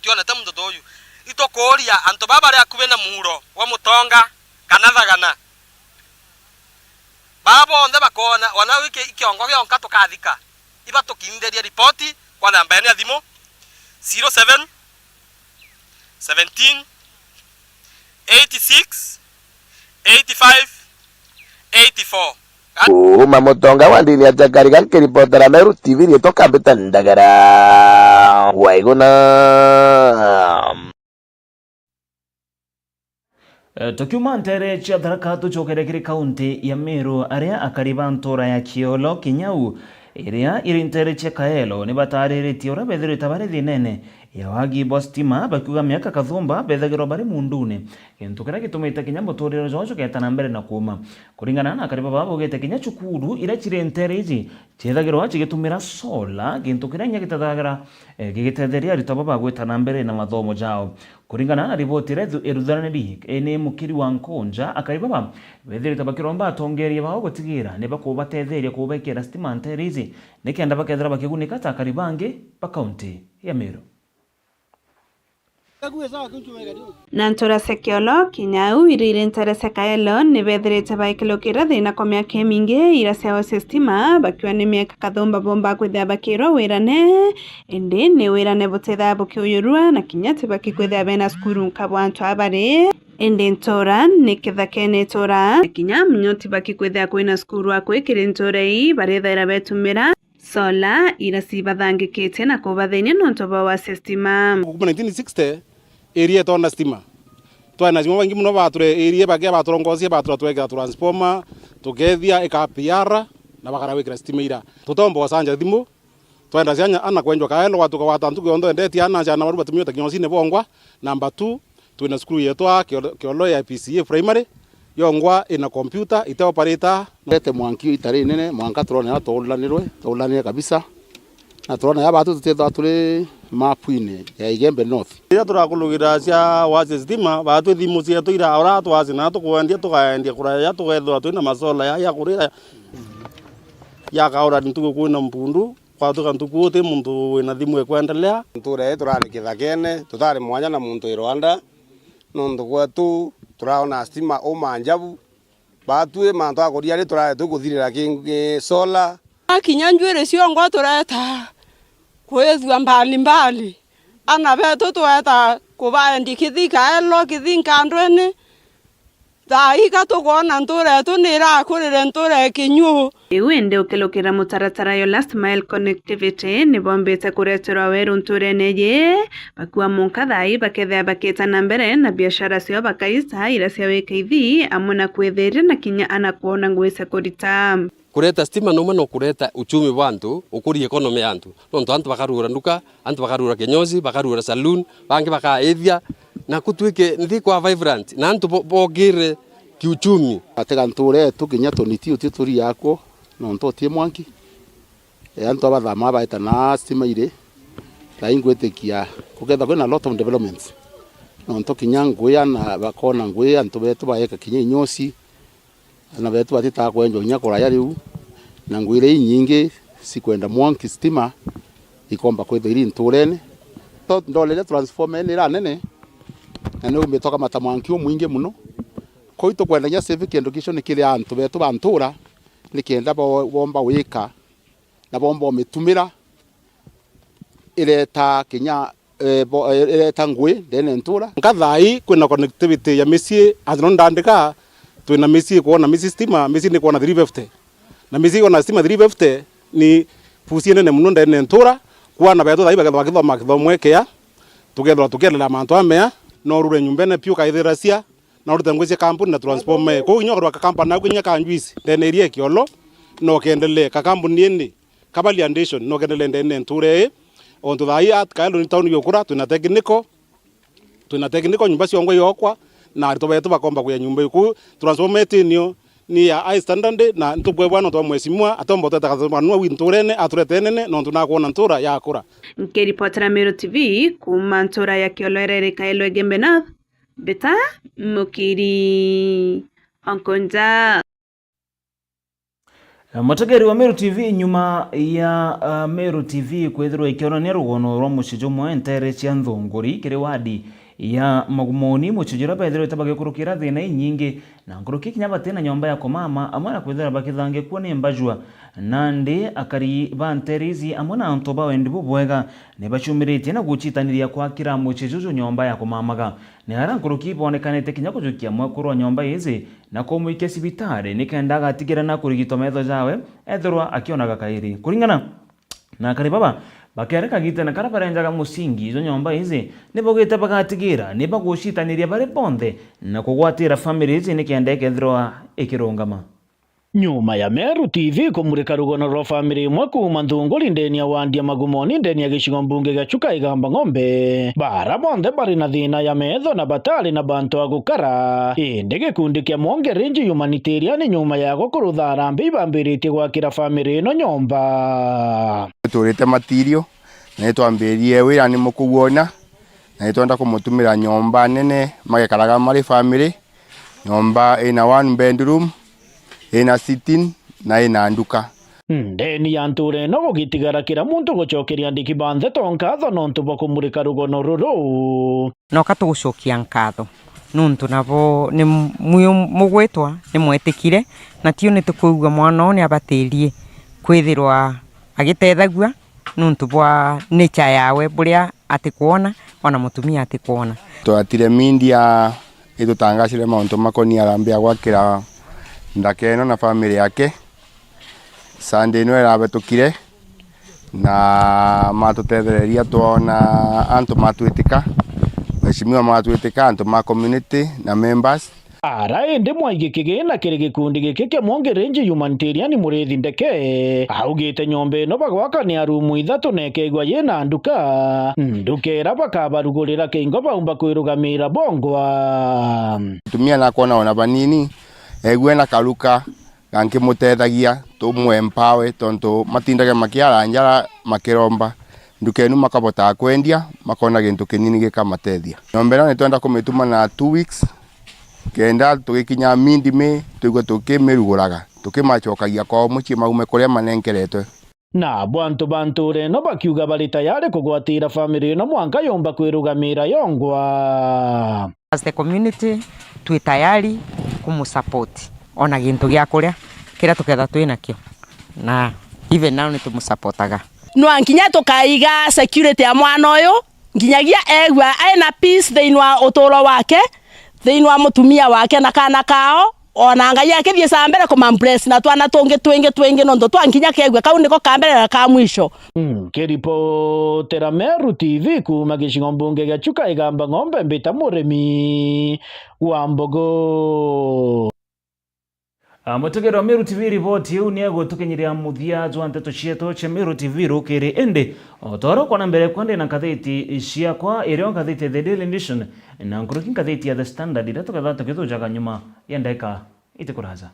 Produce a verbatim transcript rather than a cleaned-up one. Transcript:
tutionete muntu ta uyu. Itukuuria antu baba bari akubi na muuro wa Mutonga kana Thagana, baba bonthe bakoona, ona wiki ikiongo gionka tukathika, iba tukinyithirie ripoti kwa namba yene ya thimu, zero seven seventeen eighty six eighty five eighty four. Kuuma Mutonga wa ndini ya Chakariga, nkiripotera Meru T V, riitwa Kambita Ndagara wa Iguna. Eh, tukiuma nteere cia Tharaka, tucokere kiri kaunti ya Meru, aria akari ba ntuura ya Kiolo Kinyau, iria iri nteere cia Kaelo, ni bataariritie uria bethirite bari thiinene ya wagi bwa stima, bakiuga miaka kathumba bethagirwa bari muundune, gintu kiria gitumite kinya muturire jwao jugeeta na mbere na kuuma. Kuringana na akari baba, baugite kinya cukuru iria ciri nteere iji ciethagirwa cigitumira sola, gintu kiria kinya gitethagirwa, eh, gigitetheria aritwa baba gwita na mbere na mathomo jao. Kuringana na riboti iria ithu-, iruthaniri ni mukiri wa Nkunja, akari baba bethirite bakiromba atongeria bao gutigira ni bakubatetheria kubekira stima nteere iji, nikenda bakethira bakigunika ta akari bangi ba kaunti ya Meru. Na ntuura cia Kiolo Kinyau iria iri nteere cia Kaelo ni bethirite baikilukira thiina kwa miaka imingi, iria ciao cia stima bakiuga ni miaka kathumba bomba kwithira bakirwa wirane, indi ni wirane butithaa bukiuyurua, na kinya tibaki kwithira bena cukuru nka bwa antu aa bari. Indi ntuura ni kithakene ituura, na kinya munyoti baki kwithira kwina cukuru akui kiri ntuura ii, barithaira betumira sola iria cibathangikitie na kubathenia nontu bwa wasi stima. Kuuma nineteen sixty, area itona stima. Twari na cimo baingi mono bature area, bakia baturongosia, batura twekira transformer, tukethia ika P R, na bakara gwikira stima ira. Tutomba gwacanja thimu, twenda ciana ana kwenjwa Kaelo, gwatuka gwata ntuku yonthe endetie ana ciana baru batumio ta kinyosine bongwa. Number two, twina cukuru yetu aa Kiolo, Kiolo ya P C A primary, yongwa ina computer, ite operator. Ete mwanki ita rinene, mwanka turone aria twaulanirwe, twaulanire kabisa. Na turone aba tu tutithwa turi mapuine ya Igembe North. Riria turakurugira cia wasi stima, batwi thimu cietu ira ora twasi na tukwendia, tukaendia kuraya, tukethirwa twina masola ya, ya kurira ya kaura ni ntuku kwina mpundu. Kwatuka ntuku uti muntu wina thimu ekwendelea. Ntuura ii turari kithakene, tutari mwanya na muntu wi rwanda, nontu gwetu turaona stima uma njabu. Batwi mantu akuria ri turari tukuthirira kingi sola. Akinya njuiri ciongwa tureta kwithua mbali mbali. Ana betu tweta kubaendi kithi Kaelo, kithi Nkandweni. Thaa ii ka tukwona ntuura yetu ni irakurire ntuura ya Kinyuu. Riu indi ukilukira mutaratara yo Last Mile Connectivity, ni bombite kureterwa weru ntuurene iji, bakua munka thaa ii bakethia bakita na mbere na biashara ciao bakaita iria cia wikaithi, amwe na kwithiria na kinya ana kwona ngui cia kurita. Kureta stima numwe no kureta uchumi bwa antu, ukuria economy ya antu. Nontu antu bakarugura nduka, antu bakarugura kinyozi, bakarugura saloon, bangi bakaithia, na kutwike nthi kwa vibrant, na antu bo-, bogire kiuchumi. Atega ntuura yetu kinya tuniti uti turia akwo, nontu uti mwanki. E, antu abathama baeta na stima iri, thaa ii ngwitikia kukethirwa kwina lot of developments. Nontu kinya ngui ana bakona ngui, antu betu baeka kinya inyosi, ana betu batitaa kwenjwa kinya kuraya riu, na ngui iria inyingi cikwenda mwanki stima ikomba kwithwa iri ntuurene. To ndorere transformer ino iranene, na niumbite ukamata mwanki umwingi mono. Kou itukwenda kinya civic education kiri antu betu ba ntuura, nikenda bo-, bomba wika na bomba umitumira, ireta kinya, eh, bo-, eh, ireta ngui ndene ntuura. Nka thaa ii kwina connectivity ya micii, as no ndandika, twina micii kwona micii stima, micii ni kwona three fifty. Na micii kwona stima three fifty ni pusi nene mono ndene ntuura. Kwana betu thaa ii bakethirwa bakithoma kithomo ekea, tukethirwa tukiendelea mantu amea, no urure nyumbene piu ukaithira cia, na urute ngui cia kampuni na transformer. Kou kinya ukarwa kakampuni au kinya ka njuici ndene iria Kiolo, no kendelee. Kakampuni indi ka value addition, no kendelee ndene ntuura ii. Ontu thaa ii at Kaelo ni town yukura, twina technical, twina technical, nyumba ciongwa iokwa, na aritwa betu bakomba kuya nyumba iu. Kou transformer itinio ni ya high standard, na ntukwebwa nontu bwa mheshimiwa, atomba uteta kathumanua wi ntuurene, aturete nene, nontu nakwona ntuura yakura. Nkiripotera Meru T V kuuma ntuura ya Kiolo iria iri Kaelo Igembe North, Mbita Mukiri Onkonja. Mutegeri wa Meru T V, nyuma ya, uh, Meru T V kwithirwa ikionania rugono rwa mucii jumwe nteere cia Nthunguri kiri wadi ya Magumoni, mucii juria bethirite bagikurukira thina inyingi, na nkuruki kinya batina nyomba ya kumama, amwe na kwithirwa bakithangikua ni mbajua. Nandi akari ba nteere ici amwe na antu ba wendi bubwega ni baciumiritie na gucitaniria kwakira mucii juju nyomba ya kumamaga. Ni ara nkuruki bonekanite kinya kujukia mwekuru wa nyomba ici na kumwikia cibitari nikenda agatigira na kurigitwa metho jawe ethirwa akionaga kairi. Kuringana na akari baba, bakiari kagitene karia barenjaga musingi jwa nyomba ici, ni baugite bagatigira ni bagucitaniria bari bonthe na kugwatira family ici nikenda ikethirwa ikirungama. Nyuma ya Meru T V kumurika rugono rwa family imwe kuuma Nthunguri ndeni ya wandi ya Magumoni ndeni ya gicigo mbunge gia Chuka Igamba Ng'ombe, bara bonthe bari na thina ya metho na batari na bantu a gukara, indi gikundi kia Mwonge Range Humanitarian nyuma ya gukurutha harambee ibambiritie gwakira family ino nyomba. Turite material na nitwambiririe wira ni mukugwona, na nitwenda kumutumira nyomba nene magekaraga mari family. Nyomba ina one bedroom, ina sitting na ina nduka. Ndeni ya ntuura ino gugitigara kira muntu gucokeria andiki ba nteto nkatho nontu bwa kumurika rugono ruru. Noka tugucokia nkatho nuntu nabo ni mwio mugwitwa ni mwetikire, na tio ni tukwigua mwana uu ni abatirie kwithirwa agitethagua nuntu bwa nature yawe, buria atikwona, ona mutumia atikwona. Twatire media itutangacire mauntu makonie harambee ya gwakira ndaka ino na family yake. Sunday ino irabetukire, na matutethereria, twona antu matwitika, mheshimiwa matwitika, antu ma community na members. Ara indi mwaigi kigina kiri gikundi giki kia Mwonge Range Humanitarian Muriithi Ndeke augite nyomba ino bagwaka ni ya rumu ithatu na ikeegua yina nduka, nduka ira bakabarugurira kiingo baumba kwirugamira bongwa. Mutumia nakwona ona banini, eegua ena karuka, na nkimutethagia, tumu empower, tontu matindaga makiara njara makiromba. Nduka inu makabotaga kwendia, makona gintu kinini gikamatethia. Nyomba ino nitwenda kumituma na two weeks, kenda tugikinya mid May, twigue tukimiruguraga, tukimacokagia kwao mucii maume kuria manenkeretwe. Nabo antu ba ntuura ino bakiuga bari tayari kugwatira family ino mwanka yumba kwirugamira yongwa. As the community, twi tayari kumusupport ona gintu gia kuria kiria tuketha twi nakio, na even now ni tumusupportaga. Nwa nkinya tukaiga security ya mwana uyu, nkinyagia eegua aina peace thiini wa uturo wake, thiini wa mutumia wake na kaana kao, ona Ngai akithieca mbere kumambless na twana tungi twingi twingi, nontu twa nkinya keegua kau niko ka mbere na ka mwisho. Nkiripotera Meru T V kuuma gicigo mbunge gia Chuka Igamba Ng'ombe, mbita Murimi wa Mbogo. Ah, mutegeri wa Meru T V, riboti iu ni egutukinyiria muthia jwa nteto cietu cia Meru T V rukiri, indi o ta uria ukwona mbere kwa ndi na ngathiti ciakwa, irio ngathiti ya The Daily Nation na nkuruki ngathiti ya The Standard, iria tukethirwa tukithujaga nyuma ya ndagika itikuraja.